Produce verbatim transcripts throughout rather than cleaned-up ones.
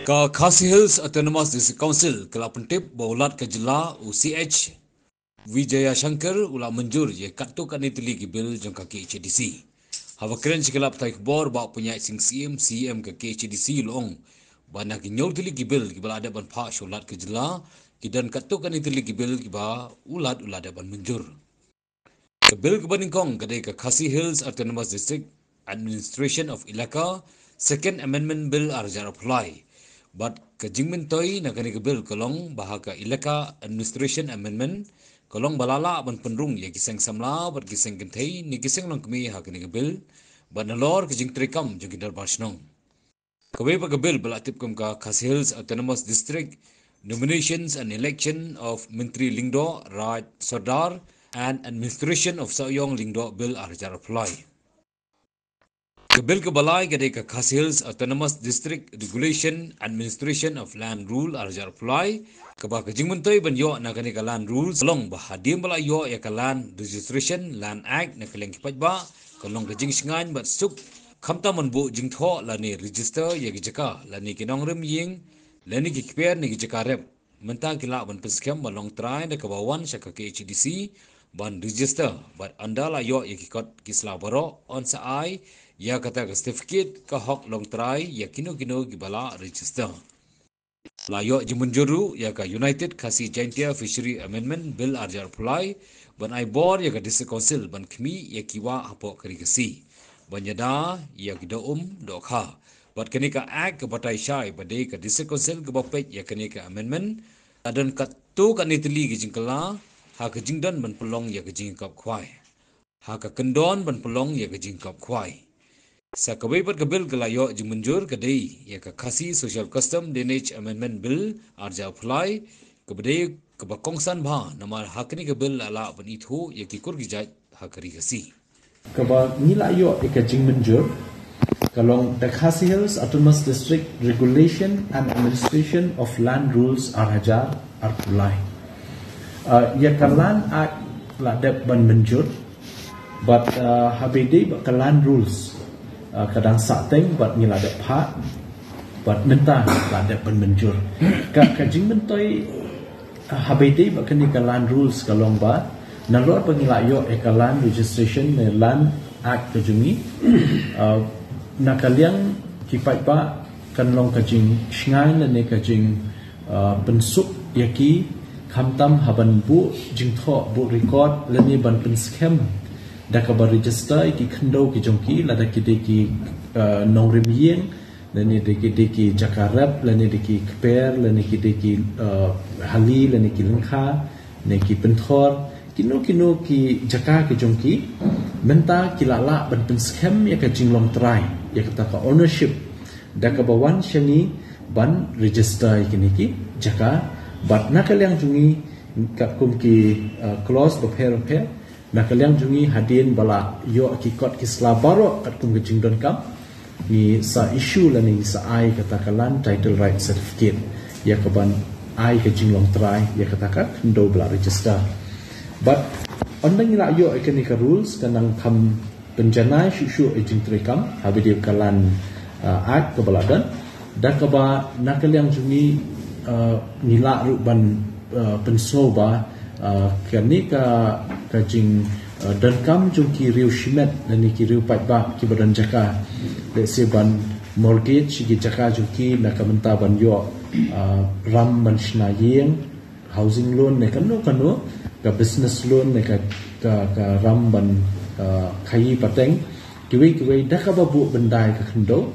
Ka Khasi Hills Autonomous District Council ka la pyntip ba u Lat ka jylla u C H Vijayashankar u la mynjur ïa katto katne tylli ki bill jong ka K H A D C. Haba kren sha ki lad pathai khubor, Bah Pynïaid Sing Syiem, C E M ka K H A D C, u la ong ba na ki hynñiew tylli ki bill kiba la dep ban phah sha u Lat ka jylla, ki don katto katne tylli ki bill kiba u Lat u la dep ban mynjur. Ka bill kaba nyngkong ka dei ka Khasi Hills Autonomous District Administration of Elaka Second Amendment Bill ar hajar arphew lai. Bad ka jingmyntoi na kane ka bill ka long ba ha ka Elaka Administration Amendment ka long ba la lah ban pynrung ïa ki seng samla bad ki seng kynthei ne ki seng longkmie ha kane ka bill, bad nalor ka jingtrei kam jong ki dorbar shnong. Kawei pat ka bill ba la tip kum ka Khasi Hills Autonomous District Nominations and Election of Myntri Lyngdoh Raj Sordar and Administration of Sawiong Lyngdoh Bill ar hajar arphew lai. Ka bill kaba lai ka dei ka Khasi Hills Autonomous District Regulation Administration of Land Rule ar hajar arphew lai, kaba ka jingmyntoi ban ïoh na kane ka Land Rules ka long ba hadien ba la ïoh ïa ka Land Registration Land Act na ka liang ki paidbah, ka long ka jingshngaiñ bad suk khamtam ban buh jingthoh lane register ïa ki jaka lane ki nongrim ïing lane ki kper ne ki jaka rep. Mynta ki lah ban pynskhem ban long trai da kaba wan sha ka K H A D C ban register, bad ynda la ïoh ïa ki kot ki sla baroh, yn sa ai ïa kata ka certificate ka hok long trai ïa kino kino kiba la register. La ïoh jingmynjur ruh ïa ka United Khasi Jaintia Fishery Amendment Bill ar hajar arphew lai ban ai bor ïa ka District Council ban khmih ïa ki wah hapoh ka Ri Khasi ban ïada ïa ki doh um doh kha. Bad kane ka Act ka batai shai ba dei ka District Council kaba peit ïa kane ka amendment. La don katto katne tylli ki jingkylla ha ka jingdon ban pynlong ïa ka jingkop khwai, ha ka kyndon ban pynlong ïa ka jingkop khwai. Sa kawei pat ka bill ka la ïoh jingmynjur ka dei ïa ka Khasi Social Custom Lineage Amendment Bill ar hajar arphew lai, kaba dei kaba kongsan bha namar ha kane ka bill la lah ban ithuh ïa ki kur ki jait ha ka Ri Khasi. Kaba ngi la ïoh ïa ka jingmynjur ka long the Khasi Hills Autonomous District Regulation and Administration of Land Rules ar hajar arphew lai. Uh, ïa ka Land Act la dep ban mynjur, bad uh, haba ïadei bad ka Land Rules, uh, ka dang sah teng bad ngi la dep phah, bad mynta la dep ban mynjur. Ka, ka jingmyntoi, uh, haba ïadei bad kane ka Land Rules ka long ba nalor ba ngi la ïoh ïa ka Land Registration ne Land Act ka jong ngi, uh, na ka liang ki paidbah kan long ka jingshngaiñ lane ka jing, uh, pynsuk ïa ki, khamtam haban buh jingthoh, buh record lane ban pynskhem da kaba register ïa ki khyndew ki jong ki, lada ki dei ki, uh, nongrim ïing, lane dei ki, dei ki jaka rep, lane dei ki kper, lane ki dei ki, uh, hali, lane ki lyngkha, ne ki pynthor, kino kino ki jaka ki jong ki. Mynta ki la lah ban pynskhem ïa ka jinglong trai, ïa kata ka ownership, da kaba wan sha ngi ban register ïa kine ki jaka. Bad na ka liang jong ngi, katkum ki, uh, clause bapher bapher, na ka liang jong ngi, hadien ba la ïoh ki kot ki sla baroh katkum ka jingdonkam, ngi sa issue lane ngi sa ai kata ka Land Title Right Certificate ïa kaban ai ka jinglong trai ïa kata ka khyndew ba la register. Bad ynda ngi la ïoh ïa kane ka rules, kan nang kham pynjanai shuh shuh ïa ka jingtrei kam haba ïadei ka Land, uh, Act kaba la don. Da kaba na ka liang jong ngi, uh, ngi lah ruh ban, uh, pynsngew ba, uh, kane ka, ka jing, uh, donkam jong ki riew shimet lane ki riew paidbah kiba don jaka, let's say ban mortgage ki jaka jong ki na ka bynta ban ïoh, uh, ram ban shna ïing, housing loan ne kano kano, ka business loan ne ka, ka, ka ram ban, uh, khaïi pateng, kiwei kiwei, da kaba buh byndai ka khyndew.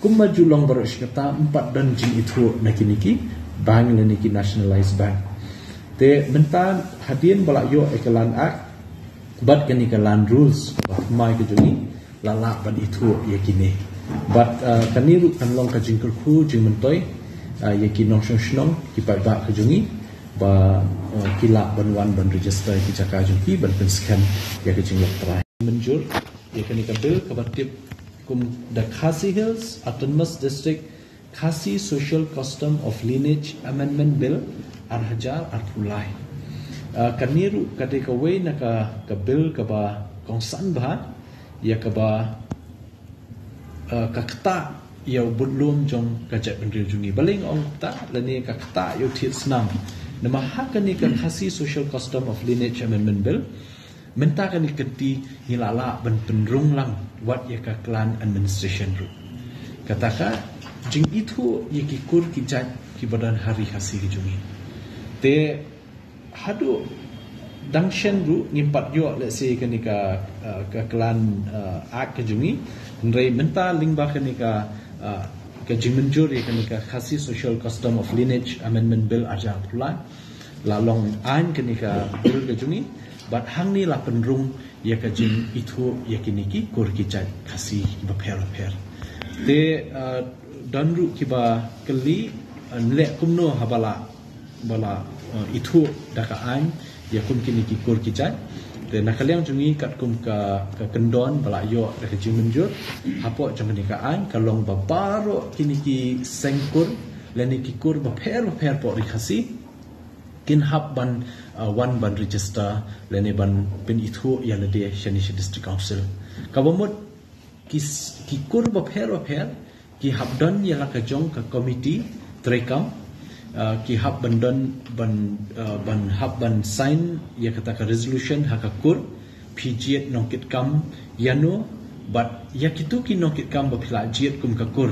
Kumba ju long baroh shi katta, ym pat don jingithuh na kine ki bank lane ki nationalized bank. Te mynta hadien ba la ïoh ïa ka Land Act bad kane ka Land Rules ba thymmai ka jong ngi, la lah ban ithuh ïa kine. Bad, uh, kane ruh kan long ka jingkyrkhu jingmyntoi, uh, ïa ki nongshong shnong, ki paidbah ka jong ngi, ba, uh, ki lah ban wan ban register ïa ki jaka jong ki ban pynskhem ïa ka jinglong trai. Mynjur ïa kane ka bill kaba tip kum the Khasi Hills Autonomous District Khasi Social Custom of Lineage Amendment Bill ar hajar arphew lai. Uh, kane ruh ka dei kawei na ka, ka bill kaba kongsan bha, ïa kaba, uh, ka ktah ïa u budlum jong ka jaitbynriew jong ngi. Balei nga ong kata, lane ka kata ïa u thied snam. Namar ha kane ka Khasi Social Custom of Lineage Amendment Bill, mynta kane ka kynti ngi la lah ban pynrung lang wat ïa ka clan administration ruh. Kata ka jingithuh ïa ki kur ki jait kiba don ha ri Khasi ka jong ngi. Te haduh dang shen ruh ngim pat ïoh, let's say, kane ka, uh, ka clan, uh, act ka jong ngi. Hynrei mynta lyngba kane ka, uh, ka jingmynjur ïa kane ka Khasi Social Custom of Lineage Amendment Bill arhajar arphew lai, la long aiñ kane ka bill ka jong ngi. Bad hangne la pynrung ïa ka jingithuh ïa kine ki kur ki jait Khasi bapher bapher. Te, uh, don ruh kiba kylli, uh, nleh kumno haba la ba la, uh, ithuh da ka aiñ ïa kum kine ki kur ki jait. Te na ka liang jong ngi katkum ka, ka kyndon ba la ïoh da ka jingmynjur hapoh jong kane ka aiñ, ka long ba baroh kine ki seng kur lane ki kur bapher bapher hapoh ri Khasi kin hap ban, uh, wan ban register lane ban pynithuh ïa lade shane sha District Council. Kaba mut ki, ki kur bapher bapher ki hap don ïa la ka jong ka komiti treikam, uh, ki hap ban don ban, uh, ban hap ban sign ïa kata ka resolution ha ka kur, phi jied nongkitkam ïano, bad ïa kito ki nongkitkam ba phi la jied kum ka kur,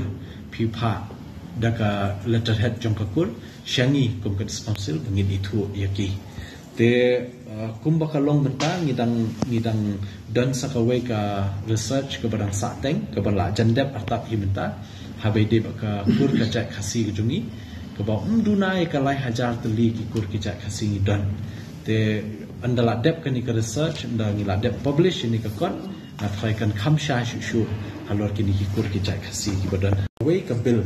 phi phah da ka letterhead jong ka kur sha ngi kum ka District Council ba ngin ithuh ïa ki. Te, uh, kumba ka long mynta ngi dang, ngi dang don sa kawei ka research kaba dang sahteng, kaba la jan dep artat hi mynta, haba ïadei bad ka kur ka jait Khasi ka jong ngi, kaba ym duna ïa ka lai hajar tylli ki kur ki jait Khasi ngi don. Te ynda la dep kane ka research, ynda ngi la dep publish ïa kane ka kot, nga tharai kan kham shai shuh shuh halor kine ki kur ki jait Khasi kiba don. Kawei ka bill,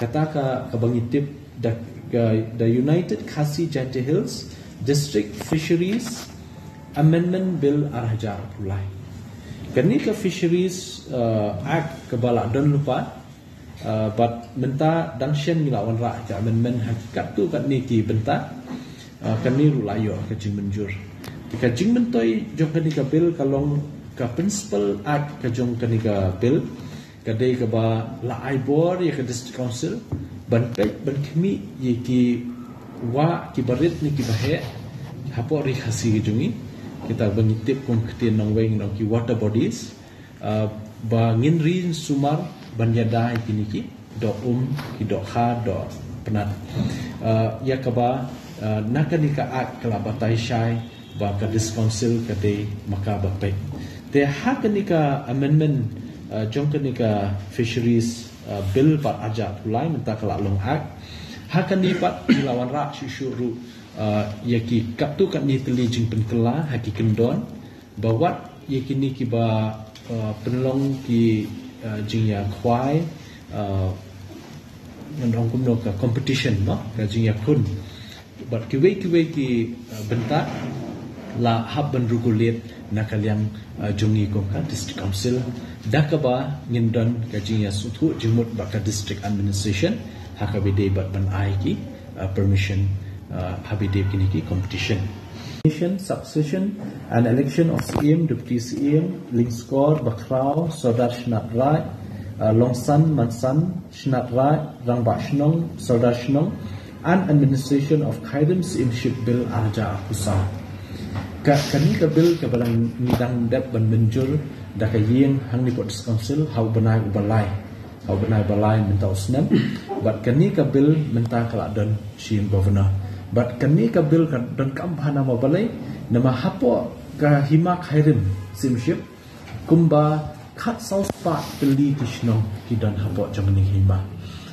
kata ka, kaba ngi tip da ka, da United Khasi Jaintia Hills District Fisheries Amendment Bill arhajar arphew lai. Kane ka Fisheries, uh, Act kaba la don lypa, uh, bad mynta dang shen ngi la wanrah ka amendment ha ki katto katne ki bynta, uh, kane ruh la ïoh ka jingmynjur. Ka jingmyntoi jong kane ka bill ka long ka principal act ka jong kane ka bill ka dei kaba la ai bor ïa ka District Council ban peit ban khmih ïa ki wah kiba rit ne kiba heh hapoh ri Khasi ka jong ngi, kita ba ngi tip kum ktien nongwei ngi ong ki water bodies, uh, ba ngin ri sumar ban ïada ïa kine ki doh um, ki doh kha, doh pnat. Uh, ïa kaba, uh, na kane ka act ka la batai shai ba ka District Council ka dei ma ka ban peit. Te ha kane ka amendment, uh, jong kane ka Fisheries, uh, Bill bad arhajar arphew lai mynta ka la long act. Ha kane pat ngi la wanrah shuh shuh ruh, uh, ïa ki katto katne tylli jingpynkylla ha ki kyndon ba wat ïa kine kiba, uh, pynlong ki, uh, jingïakhwai, uh, ngan ong kumno, ka competition, no, ka jingïakhun. Bad kiwei kiwei ki, uh, bynta la hap ban regulate na ka liang, uh, jong ngi kum ka District Council, da kaba ngin don ka jingïasngewthuh jingmut bad ka District Administration ha kaba ïadei bad ban ai ki, uh, permission, uh, haba ïadei kine ki competition. Nomination, succession and election of Syiem, Deputy Syiem, Lyngskor, Bakhraw, Sordar Shnat Raid, uh, Longsan, Mansan, Shnat Raid, Rangbah Shnong, Sordar Shnong, and administration of Khyrim Syiemship Bill arhajar arphew saw. Ka, kane ka bill kaba dang ngi dang dep ban mynjur da ka ïing hangne hapoh District Council ha u bnai uba lai. Ha u bnai ba lai mynta u snem. Bad kane ka bill mynta ka la don sha ïing Governor. Bad kane ka bill ka donkam bha namar balei, namar hapoh ka Hima Khyrim Syiemship kumba khatsaw spah tylli ki shnong ki don hapoh jong kane ka hima.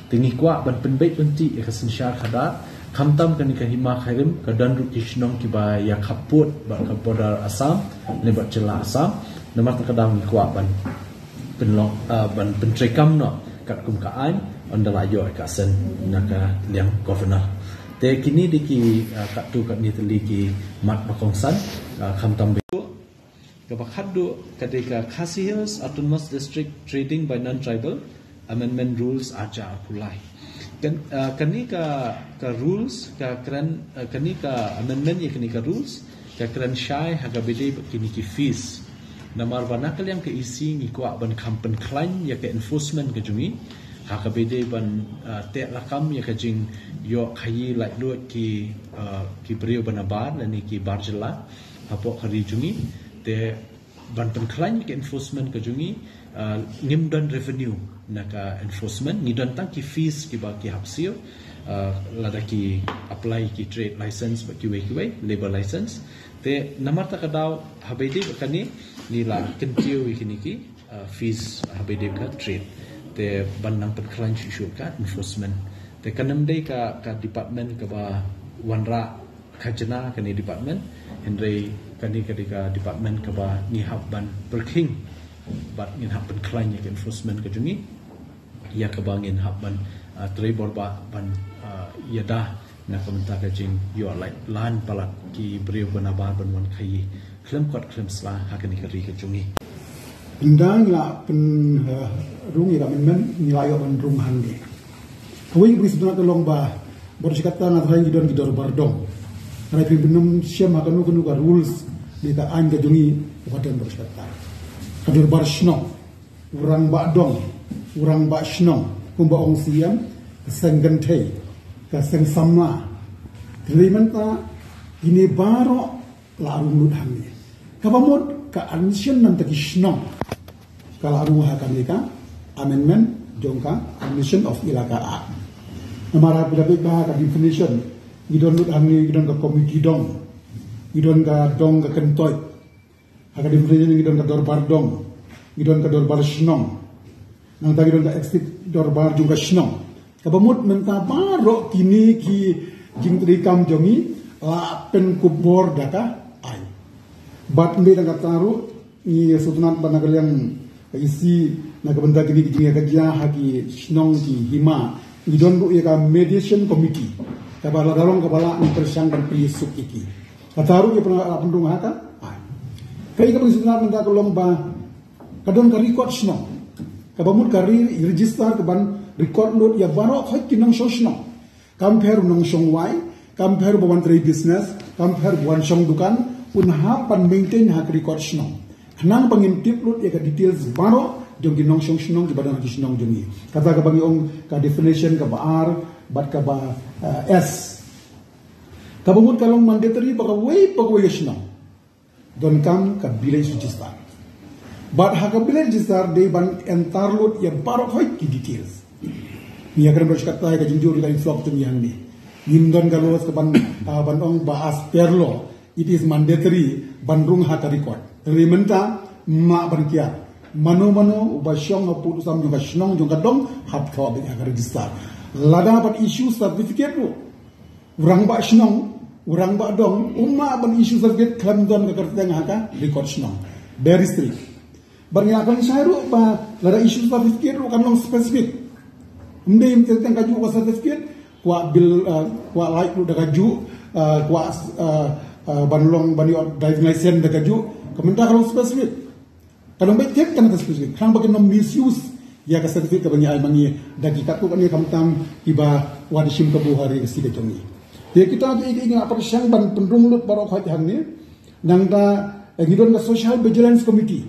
Te ngi kwah ban pynbeit lynti ïa ka synshar khadar, khamtam kane ka Hima Khyrim ka don ruh ki shnong kiba ïa khappud bad ka border Assam lane bad jylla Assam. Namar kata ka daw ngi kwah ban pynlong, ah, ban pyntreikam noh katkum ka aiñ, ynda la ïoh ka seng na ka liang Governor. Te kine dei ki, ah, katto katne tylli ki mat ba kongsan, ah, khamtam ba kaba khatduh ka dei ka Khasi Hills Autonomous District Trading by Non-Tribal Amendment Rules arhajar arphew lai. Kan, ah, kane ka, ka rules, ka kren, ah, kane ka amendment ïa kane ka rules ka kren shai ha kaba ïadei bad kine ki fees. Namar ba na ka liang ka E C ngi kwah ban kham pynkhlaiñ ïa ka enforcement ka jong ngi. Ha kaba ïadei ban, ah, teh lakam ïa ka jingïoh khaïi laitluid ki, ah, ki briew ba nabar lane ki bar jylla hapoh ka ri jong ngi. Te ban pynkhlaiñ ïa ka enforcement ka jong ngi, ah, ngim don revenue na ka enforcement, ngi don tang ki fees kiba ki hap siew, ah, lada ki apply ki trade license bad kiwei kiwei, labour license. Te namar kata ka daw haba ïadei bad kane ngi la kyntiew ïa kine ki, ah, fees haba ïadei bad ka trade. Te ban nang pynkhlaiñ shuh shuh ka enforcement. Te kan ym dei ka, ka department kaba wanrah khajna kane department, hynrei kane ka dei ka department kaba ngi hap ban pyrkhing bad ngin hap pynkhlaiñ ïa ka enforcement ka jong ngi, ïa kaba ngin hap ban, ah, trei bor ba ban, ah, ïada na ka bynta ka jingïoh lait lan palat ki briew ba nabar ban wan khaïi khlem kot khlem sla ha kane ka ri ka jong ngi. Ynda ngi la pyn, eh, rung ïa ka amendment, ngi la ïoh ban rung hangne. Kawei ka bynta ka long ba, bad shi katta nga tharai ngi don ki dorbar dong. Hynrei phin pynrem shem ha kano kano ka rules ne ka aiñ ka jong ngi, uba don bad shi katta. Ka dorbar shnong, u rangbah dong, u rangbah shnong, kumba ong Syiem, ka seng kynthei, ka seng samla. Te mynta kine baroh la rung lut hangne. Kaba mut ka admission na bynta ki shnong ka la rung ha kane ka amendment jong ka Admission of Elaka Act. Namar ha phi la peit ba ha ka definition, ngi don lut hangne, ngi don ka komiti dong, ngi don ka dong ka kyntoit. Ha ka definition ngi don ka dorbar dong, ngi don ka dorbar shnong. Nangta ngi don ka executive dorbar jong ka shnong. Kaba mut mynta baroh kine ki jingtreikam jong ngi la pynkupbor da ka aiñ. Bad ym dei tang katta ruh, ngi sngewtynnat ba na ka liang ka E C, na ka bynta kine ki jingïakajia ha ki shnong ki hima, ngi don ruh ïa ka mediation committee, kaba lada long kaba lah ngi pyrshang ban plie suk ïa ki. Kata ruh ïa pynrung ha ka aiñ. Kaei kaba ngi sngewtynnat mynta ka long ba ka don ka record shnong, kaba mut ka re-, register kaban record lut ïa baroh khoit ki nongshong shnong. Kam pher u nongshong wai, kam pher uba wan trei business, kam pher uba wan shong dukan, un hap ban maintain ha ka record shnong. Khnang ba ngin tip lut ïa ka details baroh jong ki nongshong shnong kiba don ha ki shnong jong ngi. Kata kaba ngi ong ka definition kaba ar bad kaba, eh, S. Kaba mut ka long mandatory ba kawei pa kawei ka shnong donkam ka village register. Bad ha ka village register dei ban entar lut ïa baroh khoit ki details. Ngi ïakren bad shi katta ïa ka jingjur ïa ka influx jong ngi hangne. Ngim don ka laws kaban, ah, ban ong ba as per law it is mandatory ban rung ha ka record. Hynrei mynta mah ban kiar. Mano mano uba shong hapoh u sam jong ka shnong jong ka dong hap thoh beit ha ka register. Lada ban issue certificate ruh, u rangbah shnong, u rangbah dong, um lah ban issue certificate khlem don ka kyrteng ha ka record shnong. Very strict. Bad ngi la kren shai ruh ba lada issue certificate ruh kan long specific. Ym dei ym teng teng kajuh ka certificate, kwah bill, eh, kwah lait ruh da kajuh, eh, kwah, eh, eh, ban long ban ïoh driving license da kajuh, ka mynta ka long specific. Ka long beit tip tang ka certificate, khnang ba kin ym misuse ïa ka certificate kaba ngi ai ma ngi da ki katto katne khamtam kiba wan shim kabu ha ri Khasi ka jong ngi. Te kita ki, ki, ki nga pyrshang ban pynrung lut baroh khoit hangne. Nangta, eh, ngi don ka Social Vigilance Committee.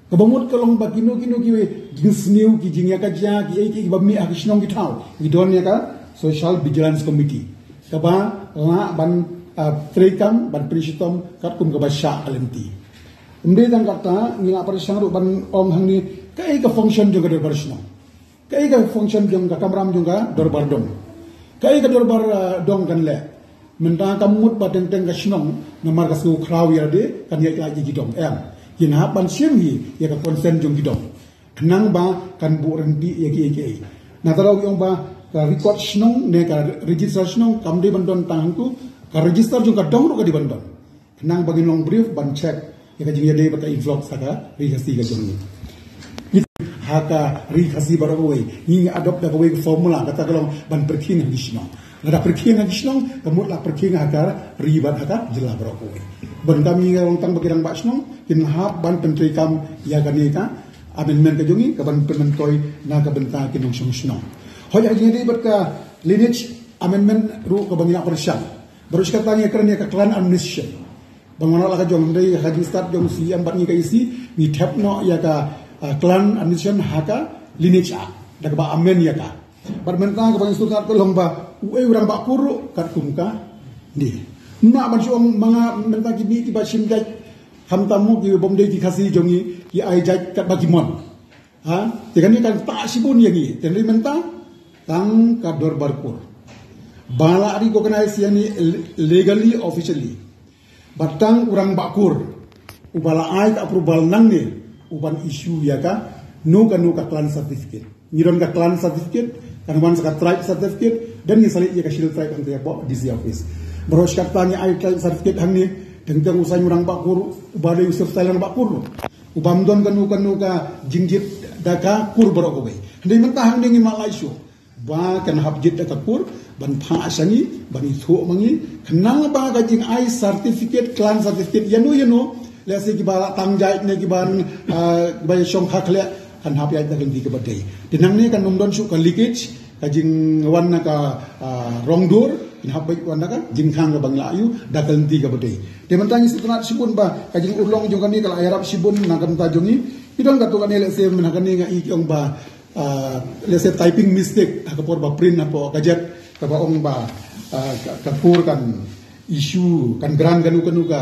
Kaba mut ka long ba kino kino ki jingsniew, ki jingïakajia, ki ei ki ei kiba mih ha ki shnong ki thaw, ngi don ïa ka Social Vigilance Committee, kaba lah ban, ah, treikam ban pynshitom katkum kaba shah ka lynti. Ym dei tang katta, ngi la pyrshang ruh ban ong hangne kaei ka function jong ka dorbar shnong, kaei ka function jong ka kamram jong ka dorbar dong, kaei ka dorbar, ah, dong kan leh. Mynta kam mut ba teng teng ka shnong namar ka sngew khraw ïa lade kan ïaid lait ïa ki dong, em. Kin hap ban shim hi ïa ka consent jong ki dong, khnang ba kan buh ryntih ïa kiei kiei. Na ka daw ngi ong ba ka record shnong ne ka register shnong kam dei ban don tang hangtu, ka register jong ka dong ruh ka dei ban don, khnang ba ngin long brief ban check ïa ka jingïadei bad ka influx ha ka ri Khasi ka jong ngi. Ha ka ri Khasi baroh kawei ngi adopt da kawei ka formula, kata ka long ban pyrkhing ha ki shnong. Lada pyrkhing ha ki shnong, ka mut la pyrkhing ha ka ri bad ha ka jylla baroh kawei. Bad ka ngi ong tang ba ki rangbah shnong kin hap ban pyntreikam ïa kane ka amendment ka jong ngi, kaban pynmyntoi na ka bynta ki nongshong shnong. Hooid, ha ka jingïadei bad ka lineage amendment ruh kaba ngi la pyrshang, baroh shi katta ngi ïakren ïa ka clan administration. Ba ngan ong la ka jong, hynrei ha ka jingstad jong C E M bad ngi ka E C, ngi thep noh ïa ka, ah, clan administration ha ka Lineage Act. Da kaba amend ïa ka. Bad mynta kaba ngi sngewtynnat ka long ba uei u rangbah kur ruh katkum ka dei. Ym lah ban shu ong ma nga mynta ki mih kiba shim jait khamtam mo ki bym dei ki Khasi jong ngi ki ai jait katba ki mon. Ha? Te kane kan tah shibun ïa ngi. Te hynrei mynta tang ka dorbar kur ba la recognize ïa ngi legally, officially. Ba tang u rangbah kur uba la ai ka approval nangne u ban issue ïa kano kano ka clan certificate. Ngi don ka clan certificate, kan wan sa ka tribe certificate, dan ngi sa leit ïa ka Scheduled Tribe hangta hapoh D C office. Baroh shi katta ngi ai tribe certificate hangne, teng teng u saiñ u rangbah kur uba dei u Sir Thailand rangbah kur, u bym don kano kano ka jingjied da ka kur baroh kawei. Hynrei mynta hangne ngim lah lait shuh ba kan hap jied da ka kur ban phah sha ngi, ban ithuh ma ngi, khnang ba ka jingai certificate, clan certificate ïano ïano, lehse kiba la tang jait ne kiba, ah, kiba shong kha khleh, kan hap ïaid da ka lynti kaba dei. Te nangne kan ym don shuh ka leakage, ka jingwan na ka, ah, rong dur, kan hap beit wan da ka jingkhang kaba ngi la ïoh da ka lynti kaba dei. Te mynta ngi sngewtynnat shibun ba ka jingurlong jong kane ka la ïarap shibun na ka bynta jong ngi. Ki don katto katne lehse mynta kane nga i ki ong ba, ah, lehse typing mistake ha ka por ba print hapoh Gazette kaba ong ba, ah, ka, ka kur kan issue, kan grant kano kano ka,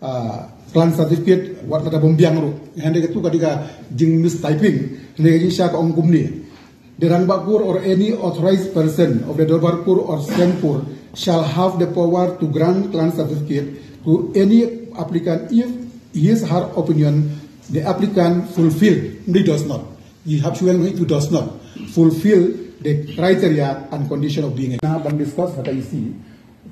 ah, clan certificate wat lada bym biang ruh. Hynrei katu ka dei ka jing mistyping. Hynrei ka jingshisha ka ong kumne: The Rangbah Kur or any authorized person of the Dorbar Kur or Srem Kur shall have the power to grant clan certificate to any applicant if his her opinion the applicant fulfill, he does not. Yi hap shuweng itu does not fulfill the criteria and condition of being. Na ban discuss ha ka isi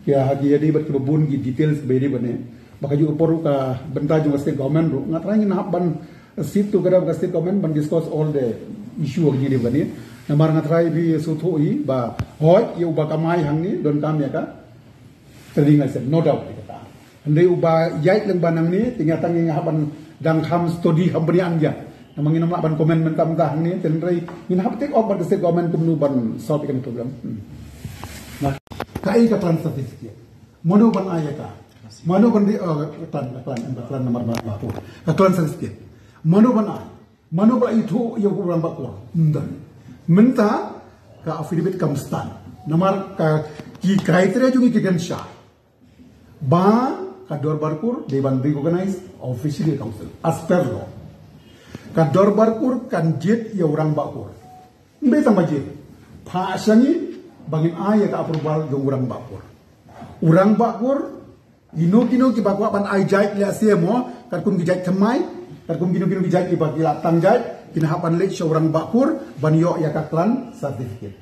ki ha ki ïadei bad kiba bun ki details ba ïadei bad ne. Ba ka juh ka por ruh ka bynta jong ka state government ruh nga trai ngin hap ban sit together bad ka state government ban discuss all the issue ki ïadei bad ne. Namar nga trai phi sngewthuh hi ba hoi ïa uba kamai hangne donkam ïa ka training license, no doubt ïa kata. Hynrei uba ïaid lyngba nangne te nga tang nga hap ban dang kham study kham bniah ïa. Namar ngin ym lah ban comment mynta mynta hangne te hynrei ngin hap take up bad ka state government kumno ban solve ïa kane problem. Hmm. Kaei ka clan certificate? Mano ban ai ïa ka? Mano ban ri, oh, ka clan, ka clan, ka clan namar ba, ba, ka clan certificate. Mano ban ai? Mano ba ithuh ïa u rangbah kur? Ym don. Mynta ka affidavit kam stand. Namar ka ki criteria jong ngi ki kren sha ba ka dorbar kur dei ban recognize officially council as per law. Ka dorbar kur kan jied ïa u rangbah kur. Ym dei tang ba jied, phah sha ngi ba ngin ai ïa ka approval jong u rangbah kur. U rangbah kur, kino kino kiba kwah ban ai jait lehse mo, katkum ki jait thymmai, katkum kino kino ki jait kiba ki la tang jait, kin hap ban leit sha u rangbah kur ban ïoh ïa ka clan certificate.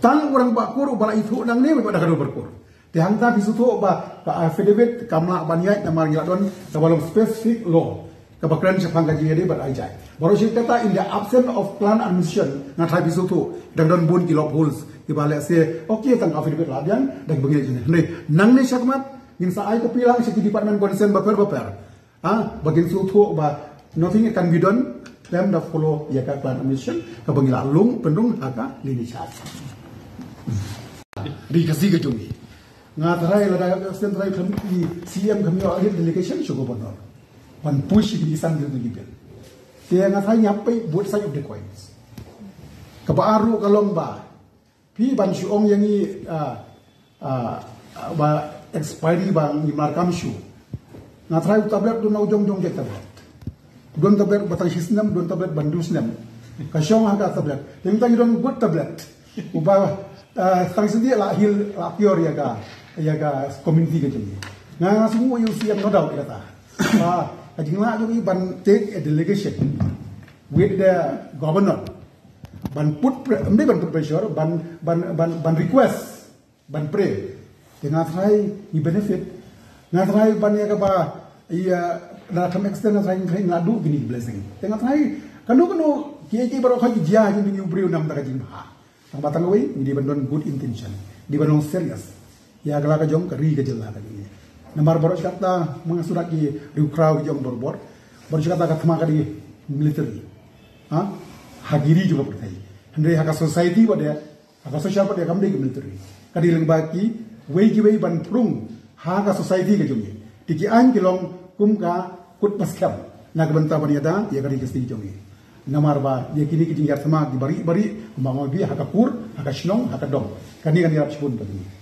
Tang u rangbah kur uba la ithuh nangne uba da ka dorbar kur. Te hangta phi sngewthuh ba ka affidavit kam lah ban ïaid namar ngi la don kaba long specific law kaba kren shaphang ka jingïadei bad ai jait. Baroh shi katta, in the absence of clan administration, nga tharai phi sngewthuh dang don bun ki loopholes kiba lehse, okay, tang ka affidavit la biang, dang bangeit jingeh. Hynrei nangne shakhmat ngin sa ai copy lang sha ki department concern bapher bapher. Ha, ba kin sngewthuh ba nothing can be done, khlem da follow ïa ka clan administration kaba ngi la lung pynrung ha ka lineage. Ri Khasi ka jong ngi. Nga tharai lada ka extend tharai khlem i C M khlem ïoh rit delegation sha governor ban push ïa ki san ki bill. Te nga tharai ngi hap peit both side of the coins. Kaba ar ruh ka long ba phi ban shu ong ïa ngi, ah, ah, ba expiry ba ngi markam shu. Nga tharai u tablet don la u jong jong jait tablet. Don tablet ba tang shi snem, don tablet ban du snem. Ka shong ha ka tablet. Te mynta ngi don good tablet. Uba, ah, tang shi snem la heal, la cure ïa ka, ïa ka community ka jong ngi. Nga, nga sngew ïa u C M no doubt ïa kata. Ba ka jinglah jong ngi ban take a delegation with the governor. Ban put pre-, ym dei ban put pressure, ban, ban, ban, ban request, ban pray. Te nga tharai ngi benefit. Nga tharai ban ïa kaba, ïa, na kam extend nga tharai ngi naduh kine ki blessing. Te nga tharai kano kano kiei kiei baroh ki jia jong ngi u briew namar ka jingbha. Tang ba tang kawei ngi dei ban don good intention. Dei ban long serious ïa ka la ka jong ka ri ka jylla ka jong ngi. Namar baroh shi katta, ma nga sngewthuh ki riewkhraw ki jong bor bor. Baroh shi katta ka thma ka dei military. Ha? Ha ki ri jong ka pyrthei. Hynrei ha ka society ba dei, ha ka social ba dei kam dei ka military. Ka dei lyngba kiwei kiwei ban pynrung ha ka society ka jong ngi. Te ki aiñ ki long kum ka kut ba skhem na ka bynta ban ïada ïa ka ri ka state jong ngi. Namar ba ïa kine ki jingïaid thma ki bari bari, kumba ma bi ha ka kur, ha ka shnong, ha ka dong. Kane kan ïarap shibun bad kine.